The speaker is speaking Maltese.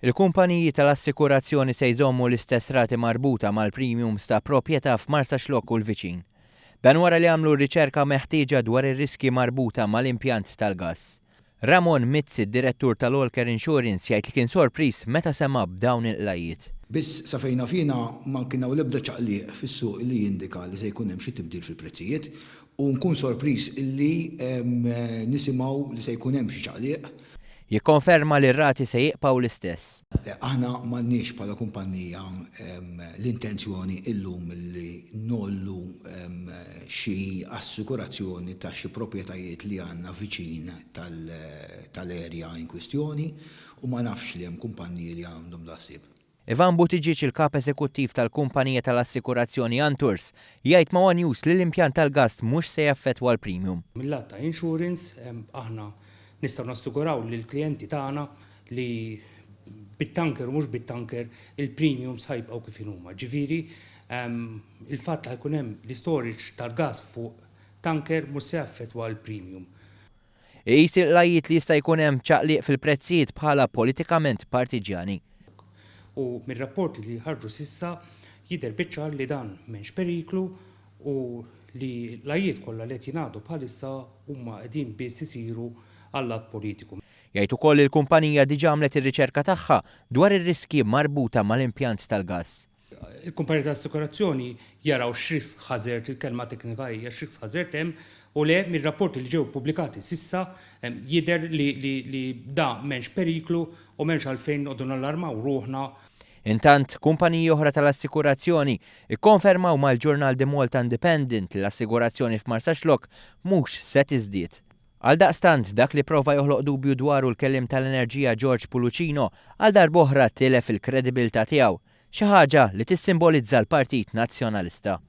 Il-kumpaniji tal-assikurazzjoni se jżommu l-istess rati marbuta mal-premiums ta' proprjetà f'Marsaxlokk u l-viċin. Dan wara li għamlu r-riċerka meħtieġa dwar ir-riskji marbuta mal-impjant tal-gass. Ramon Mizzi, direttur tal-Allcare Insurance, jgħid li kien sorpriż meta sema' b'dawn il-qlajjiet. Biss sa fejn naf jiena ma kien hawn l-ebda ċaqliq fis-suq li jindika li se jkun hemm xi tibdil fil-prezzijiet u nkun sorpriż illi nisimgħu li se jkun hemm xi ċaqliq. Jikkonferma li r-rati se jibqgħu l-istess. Aħna m'għandniex bħala kumpannija l-intenzjoni illum li ngħollu xi assikurazzjoni ta' xi proprjetajiet li għandna viċin tal-area in kwistjoni u ma nafx li hemm kumpanniji li għandhom dal-ħsieb. Ivan Buttigieg, il-Kap Eżekuttiv tal-kumpanija tal-assikurazzjoni Anturs, jgħid ma' one News li l-impjant tal-gass mhux se jaffettwa l-premium. Mil-lat ta' insurance, aħna nistgħu nassiguraw lill-klijenti tagħna li bit-tanker u mhux bit-tanker il-premiums ħa jibqgħu kif inhuma. Ġifieri, il-fatt li ħa jkun hemm l-istorage tal-gass fuq tanker mhux se jaffettwa l-premium. Iqis il-qlajjiet li jista' jkun hemm ċaqliq fil-prezzijiet bħala politikament partiġjani. U mir-rapporti li ħarġu s'issa jidher biċ-ċar li dan m'hemmx periklu u li l-qlajjiet kollha li qed jingħadu bħalissa huma qegħdin biss isiru għal-lat politiku. Jgħid ukoll li l-kumpanija diġà għamlet ir-riċerka tagħha dwar ir-riskji marbuta mal-impjant tal-gass. Il-kumpaniji tal-assikurazzjoni jaraw x'risk hazard, il-kelma teknika hija x'risk hazard hemm u le mir-rapporti li ġew ippubblikati s'issa jidher li li li da m'hemmx periklu u m'hemmx għalfejn noqogħdu nallarmaw ruħna. Intant, kumpaniji oħra tal-assikurazzjoni kkonfermaw mal-ġurnal The Malta Independent li l-assigurazzjoni f'Marsaxlokk mhux se tiżdied. Għaldaqstant, dak li prova joħloq dubju dwaru l-kelliem tal-Enerġija George Pullicino għal darb'oħra tilef il-kredibilità tiegħu. Xi ħaġa li tissimbolizza l-Partit Nazzjonalista.